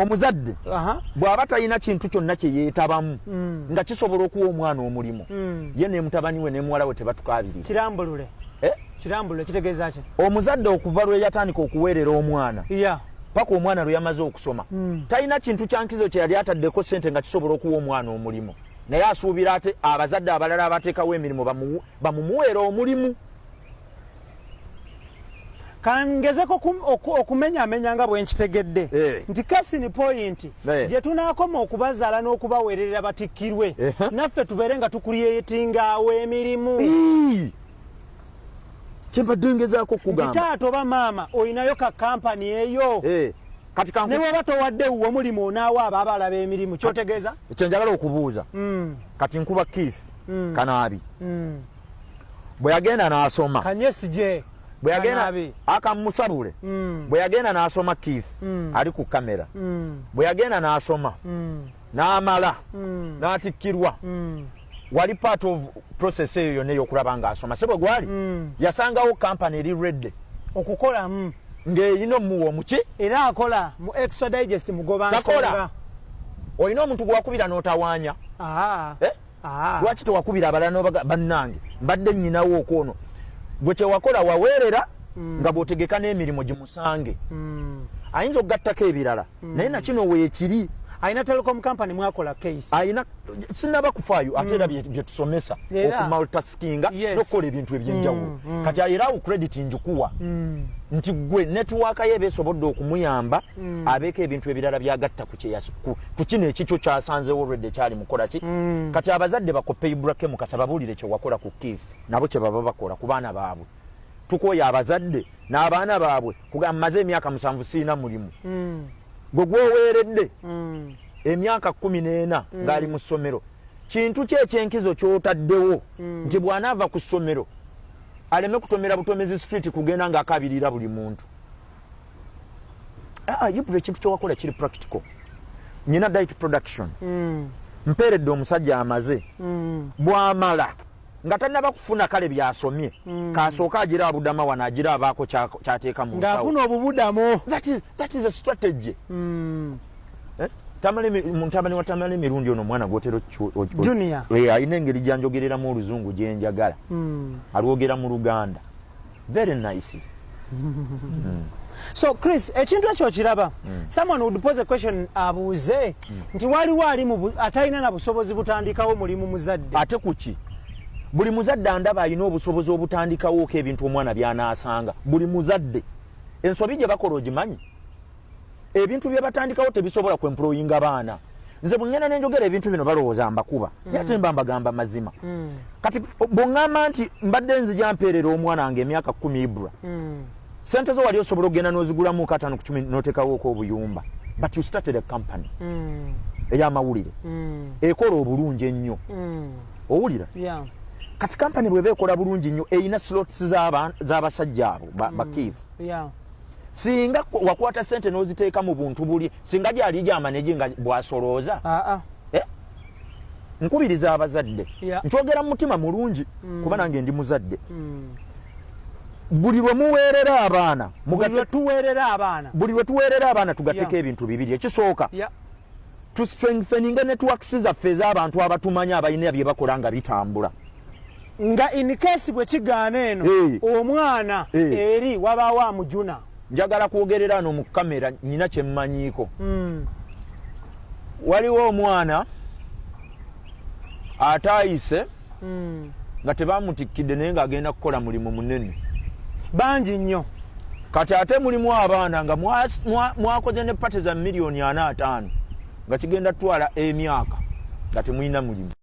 Omuzadde bw'aba talina kintu kyonna kye yeetabamu nga kisobola okuwa omwana omulimu, ye ne mutabani we ne muwala we tebatukabirira. Kirambulule. Eh? Kirambulule, kitegeeza ki? Omuzadde okuva lwe yatandika okuweerera omwana paka omwana lwe yamaze okusoma, talina kintu kyankizo kye yali ataddeko sente nga kisobola okuwa omwana omulimu, naye asuubira ate abazadde abalala abateekawo emirimu bamumuweera omulimu. Kangezeko okumenyamenya nga bwe nkitegedde nti case in point, gye tunaakoma okubazaala n'okubaweererera batikkirwe, naffe tubeere nga tucreatingawo emirimu. Ii! Kyembadde ngezaako nti okugamba. Taata oba maama, olinayo ka kampani eyo? Kati kanku ne bwoba towadde wuwo mulimu, onaawo abo abalaba emirimu, kyotegeeza? Kyenjagala okubuuza, kati nkuba Keith Kanaabi bwe yagenda n'asoma, Kanyesije. Bwe yagenda Kanaabi. Akamusabule, bwe yagenda n'asoma, Keith ali ku kamera, bwe yagenda n'asoma n'amala n'atikkirwa, wali part of process eyo yonna ey'okulaba ng'asoma, si bwe gwali? Yasangawo kampani eri ready okukolamu ng'erina omuwa omuki. Era akola mu Extra Digest, mugoba Takola. nsonga. Olina omuntu gwewakubira n'otawaanya? Eh? Ah. Lwaki tewakubira abalala nobaga, "Bannange, mbadde nnyinawo okwono"? Gwe kyewakola, waweerera nga bw'otegeka n'emirimu gimusange. Ayinza okugattako ebirala, naye nakino weekiri. Alina telecom company mwakola, Keith. Ayina, sinaba kufaayo, ate era bye tusomesa okumultitaskinga n'okukola ebintu ebyenjawulo. Kati era awo credit njikuwa nti gwe network ye eba esobodde okumuyamba abeeko ebintu ebirala byagatta ku kino ekikyo kyasanzewo olwedde ekyali mukola ki. Kati abazadde bakoppe Ibrahim Mukasa, babuulire kyewakola ku Keith, nabo kye baba bakola ku baana baabwe. Tukooya abazadde n'abaana baabwe kugamba, "Maze emyaka 7 siina mulimu." Gwe gwoweeredde emyaka 14 ng'ali mu ssomero, kintu ki ekyenkizo ky'otaddewo nti bw'anaava ku ssomero aleme kutomera butomezi street kugenda ng'akabirira buli muntu? Ah, Ibra, ekintu kyewakola kiri practical. Nyina diet production, mpeeredde omusajja amaze, bw'amala nga tannaba kufuna kale byasomye, kasooka agira abudama wano, agira abaako kyateeka mu nsawo. Ng'afuna obubudamo. That is a strategy. Eh? Mutabani wa Tamale emirundi ono, omwana gwotera Junior. Eh, alina engeri gyanjogereramu oluzungu gyenjagala. Alwogera mu Luganda very nice. So Chris, ekintu ekyo okiraba, someone would pose a question, abuuze nti waliwo ali atalina na busobozi butandikawo mulimu, muzadde. Ate kuki buli muzadde andaba alina obusobozi obutandikawooko ebintu omwana by'anaasanga. Buli muzadde ensobi gye bakola ogimanyi, ebintu bye batandikawo tebisobola kwemployinga baana. Nze bwe ngenda nenjogera ebintu bino, balowooza mbakuba, naye ate mba mbagamba mazima. Kati bw'oŋŋamba nti mbadde nzija mpeerera omwana wange emyaka 10, Ibra, sente zo wali osobola okugenda n'ozigulamu kataano ku 10 n'oteekawooko obuyumba, but you started a company ey'amawulire ekola obulungi ennyo. Owulira? Yeah. Kati kampani bweba ekola bulungi nnyo, erina slots z'abasajja abo ba Keith. Singa wakwata sente n'oziteeka mu buntu buli, singa gyali gyamaneje nga bwasolooza. Ah, ah. Eh? Nkubiriza abazadde, nkyogera mu mutima mulungi, kuba nange ndi muzadde. Buli lwe muweerera abaana, Buli lwe tuweerera abaana. Buli lwe tuweerera abaana, tugatteko ebintu bibiri. Ekisooka, tu strengtheninga networks zaffe ez'abantu abatumanyi, abalina bye bakola nga bitambula. Nga in case bwe kigaana eno, omwana eri wabaawo amujuna. Njagala kwogerera ano mu kamera, nyina kyemmanyiiko. Waliwo omwana ataayise nga tebamutikkidde, naye ng'agenda kukola mulimu munene. Bangi nnyo. Kati ate mulimu abaana nga mwakoze ne party za miliyoni 45, nga kigenda tutwala emyaka nga temulina mulimu.